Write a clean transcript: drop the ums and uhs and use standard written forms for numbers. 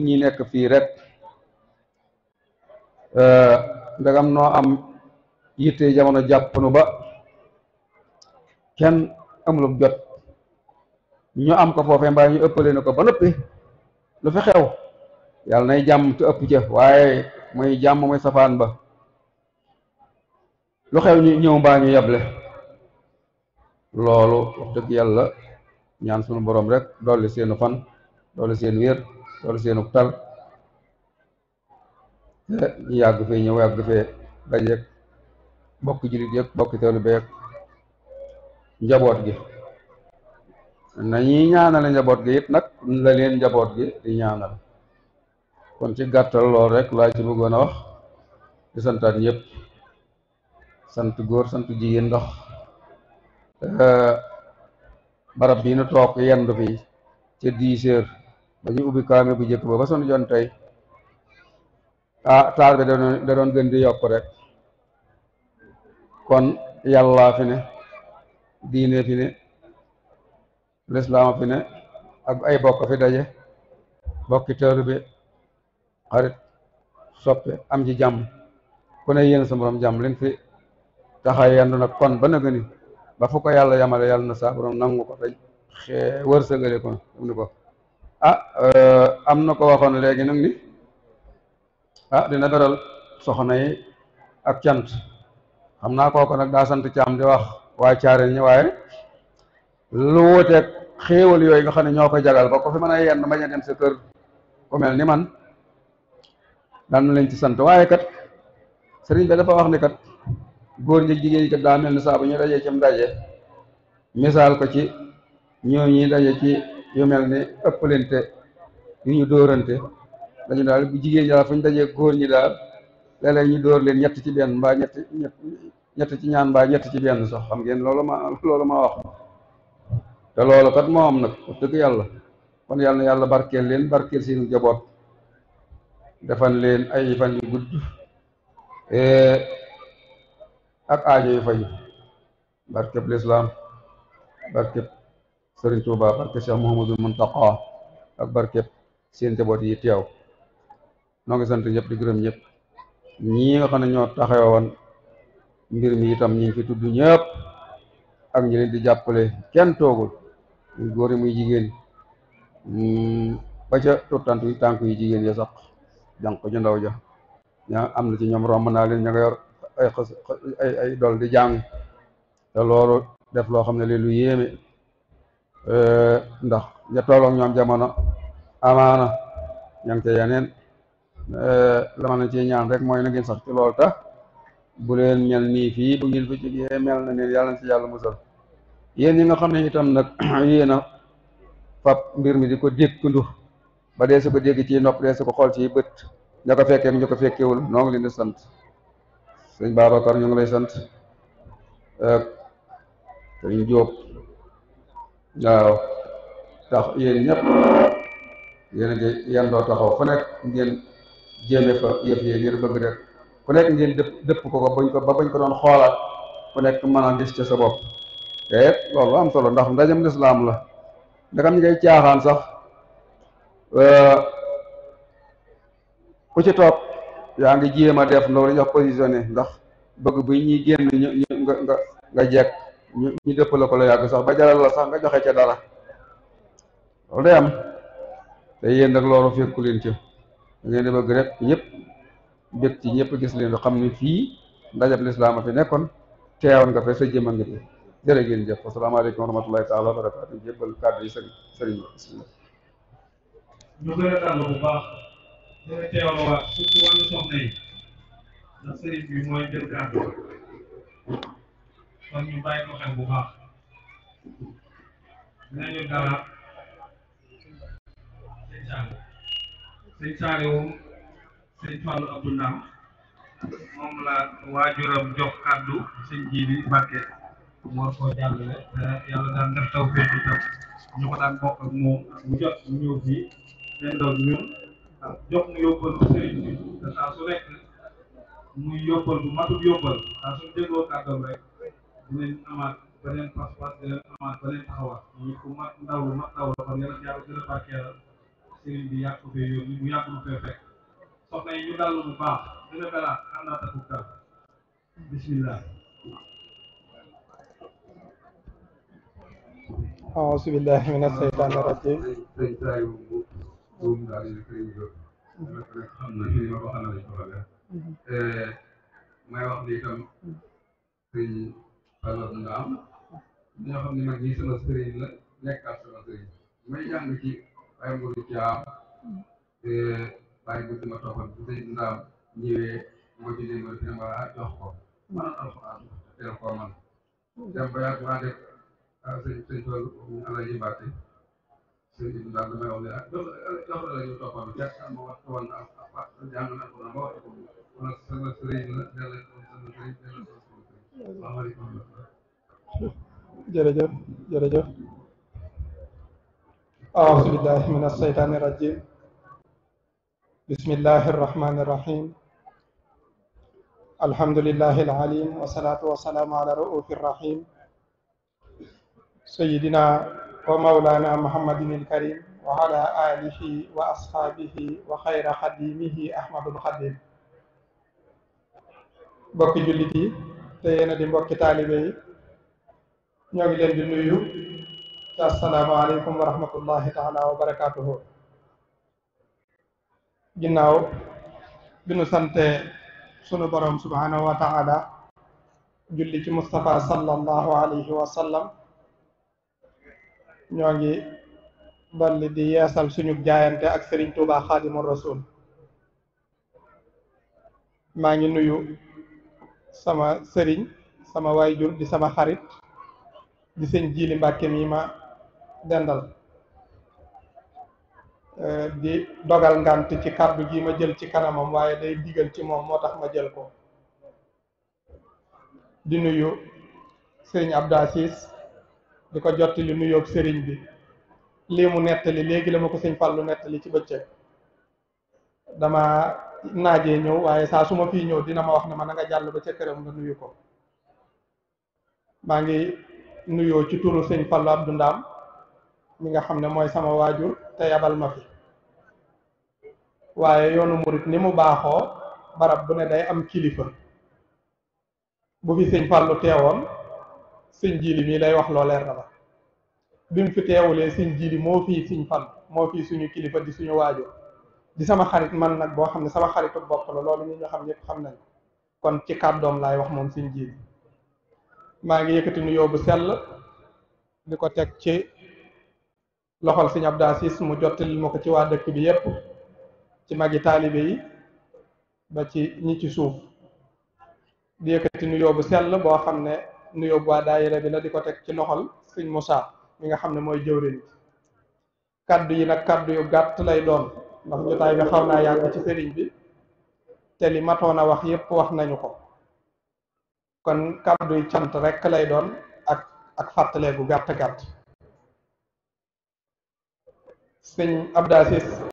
ñi nekk fii rek ndagam noo am yitte jamono jàpp nu ba kenn amulub jot ñu am ko foofee mbaa ñu ëppale na ko ba noppi lu fi xew yàlla nay jàmm te ëpp ca waaye muy jàmm muy safaan ba lu xew ñu ñëw mbaa ñu yeble loolu wax dëgg yàlla ñaan sunu borom rek dolli seenu fan dolli seen wér dolli seenu tal te ñu yàgg fee ñëw yàgg fee dajeek bokki jullit yëpp bokki taalibe beek njaboot gi nañuy ñaanale njaboot gi it nag la leen njaboot gi di ñaanal kon ci gàttal lool rek laa ci bëggoon a wax di santaat ñëpp sant góor sant jigéen ndax barab bii nu toog yendu fi ca 10 heures ba ñu ubbi kaame bu njëkk ba sunu jon tey taal bi da doon gën di yokk rek kon yàlla fi ne diine fi ne lislaam fi ne ak ay bokk fi daje bokki taalibe xarit soppe am ci jàmm ku ne yéen sa borom jàmm leen fi taxa yendu nag kon ba nëgë ni ba fu ko yàlla yamale yàlla na saa borom nangu ko tey wërsëgale ko ni ko am na ko waxoon léegi nag ni dina beral soxna yi ak cant xam naa kooku nag daa sant caam di wax waa caareel ñi waaye lu wuteeg xéewal yooyu nga xam ne ñoo ko jagal ba ko fi mën a yenn bañ a dem sa kër ku mel ni man daan na leen ci sant waaye kat sëriñ bi dafa wax ni kat góor ñi jigéen ñi kat daa mel ni saa bu ñu dajee cim daje misaal ko ci ñoo ñi daje ci yu mel ni ëppalante yu ñu dóorante dañu daal bu jigéen ñi daal fu ñu dajee góor ñi daal léeg-léeg ñu dóor leen ñett ci benn mbaa ñett ci ñaan mbaa ñett ci benn sax xam ngeen loolu ma wax te loolu kat moo am nag wax dëgg yàlla kon yàlla na yàlla barkeel leen barkeel seenu jaboot defal leen ay fan yu gudd ak aajo yu faju barkeb lislaam barkeb Sëriñ Tuuba barkeb Cheikh Mouhamadul Muntaqa ak barkeb seen jaboot yi teew noo ngi sant ñëpp di gërëm ñëpp ñii nga xam ne ñoo taxawoon mbir mi itam ñi fi tudd ñëpp ak ñi leen di jàppale kenn toogul muy góor yi muy jigéen ba ca tuttant yi tànk yi jigéen ya sax jànq ju ndaw ja ñaa am na ci ñoom romb naa leen ña nga yor ay dol di jàng te loolu def loo xam ne li lu yéeme ndax ña tolloog ñoom jamono amaana ña ngi ca yeneen la ma na ci ñaan rek mooy na ngeen sax ci loolu tax bu leen mel nii fii bu ngeen fa jógee mel na ne yàlla na ci yàlla musal yéen ñi nga xam ne itam nag yéen a fab mbir mi di ko déggandu ba dee su ko dégg ci nopp dee su ko xool ci bët ña ko fekkee ñu ko fekkewul noo ngi leen di sant sëñ Babacar ñu ngi lay sant sëñ Jóob waaw tax yéen ñëpp yéen a ngi yendoo taxaw fu nekk ngeen jéeme fa yëf yi ngeen bëgg rek ku nekk ngeen dëpp ko bañ ko doon xoolaat ku nekk mën a gis ca sa bopp te loolu am solo ndax ndajam lislaam la ndakam ñi ngay caaxaan sax ku ci toog yaa ngi jéem a def loolu ñuy wax positionné ndax bëgg bu ñuy génn nga jekk ñu dëpp la ko la yàgg sax ba jaral la sax nga joxe ca dara loolu day am te yéen nag loolu fekku leen ci da ngeen di bëgg rek ñëpp bég ci ñëpp gis leen xam ne fii ndajab lislaam a fi nekkoon teewoon nga fe sa jëma ngi fi jërë ngeen jëf asalaamaaleykum wa rahmatullahi taala wa barakaatu jébbal kàddu yi sëriñ bi bismillah ñu gën a tàll bu baax dana teewluwaat surtout wàllu soxna yi ndax sëriñ bi mooy jël kàddu kon ñu bàyyi ko xel bu baax nañu dara sëñ Saaliwu sëñ Fallu Abdou Ndam moom la waajuram jox kàddu sëñ Jiili Mbàkke mu war koo jàllale yàlla daan def taw fépp itam ñu ko daan bokk ak moom mu jot mu ñëw fii leen doon ñun jox mu yóbbal bu sëriñ bi te saa su nekk muy yóbbal bu matul yóbbal saa su dégloo kàddoom rek dinañ amaat beneen pas-pas dinañ amaat beneen taxawaat ñu ko mat ndaw la kon yàlla yàlla gën a barkeelal sëriñ bi yàgg ko fee yónni mu yàgg lu fee fekk soxna yi ñu dallu bu baax gën a dalaat àndaat ak dal bismillah. أعوذ بالله من الشيطان الرجيم may wax ni itam sëñ Fallou Ndaam ñoo xam ne nag ñi sama sëriñ la nekkaat sama sëriñ may jàng ci ay Modou Thiam bàyyi bu ma toppal bu sëñ Ndaam ñëwee moo ci leen dina ma jox ko man alxuraan teel koo man dem ba yàgg maa def sëñ Fall Alaji Mbacke sëñ Ndaam damay wax ne jox la ñu toppal fekk ma wax woon na jàng na ko na ma wax ko wala sama sëriñ la della sama sëriñ della sama sëriñ salaamaaleykum jërëjëf jërëjëf أعوذ بالله من الشيطان الرجيم بسم الله الرحمن الرحيم الحمد لله العليم والصلاة والسلام على رؤوف الرحيم سيدنا ومولانا محمد الكريم وعلى آله وأصحابه وخير خديمه أحمد الخديم mbokki jullit yi te yéena di mbokki taalibe yi ñoo ngi leen di nuyu te assalaamu aleykum wa rahmatullahi taala wa barakatuhu ginnaaw bi nu sante sunu borom subhanahu wa taala julli ci Mustafa sallallahu alayhi wa sallam ñoo ngi dolli di yeesal suñu jaayante ak Serigne Touba Xaadimu Rasul maa ngi nuyu sama sëriñ sama waayjur di sama xarit di sëñ Jili Mbàkke mi ma dendal di dogal ngant ci kàddu gi ma jël ci kanamam waaye day digal ci moom moo tax ma jël ko di nuyu sëriñ Abdou Aziz di ko jottali nuyoog sëriñ bi lii mu nettali léegi la ma ko sëñ Fallu nettali ci bëccëg dama naajee ñëw waaye saa su ma fii ñëw dina ma wax ne ma na nga jàll ba ca këram nga nuyu ko maa ngi nuyoo ci turu sëñ Fallu Abdou Ndaam mi nga xam ne mooy sama waajur te yabal ma fi waaye yoonu murit ni mu baaxoo barab bu ne day am kilifa bu fi sëñ Fallu teewoon sëñ Jili mii lay wax loo leer na la bi mu fi teewulee sëñ Jili moo fii sëñ Fallu moo fii suñu kilifa di suñu waajur di sama xarit man nag boo xam ne sama xaritu bopp la loolu ñi ñu xam ñëpp xam nañ kon ci kàddoom laay wax moom sëñ Jili maa ngi yëkkati nuyoo bu sell di ko teg ci loxol sëñ Abdou Aziz mu jottali ma ko ci waa dëkk bi yépp ci magi taalibe yi ba ci ñi ci suuf di yëkkati nuyoo bu sell boo xam ne nuyoo bu waa daayira bi la di ko teg ci loxol sëñ Moussa mi nga xam ne mooy jëwriñ kaddu yi nag kaddu yu gàtt lay doon ndax jotaay bi xaw naa yàgg ci sëriñ bi te li matoon a wax yépp wax nañu ko kon kaddu yi cant rekk lay doon ak fàttalee gu gàtt gàtt sëñ Abdou Aziz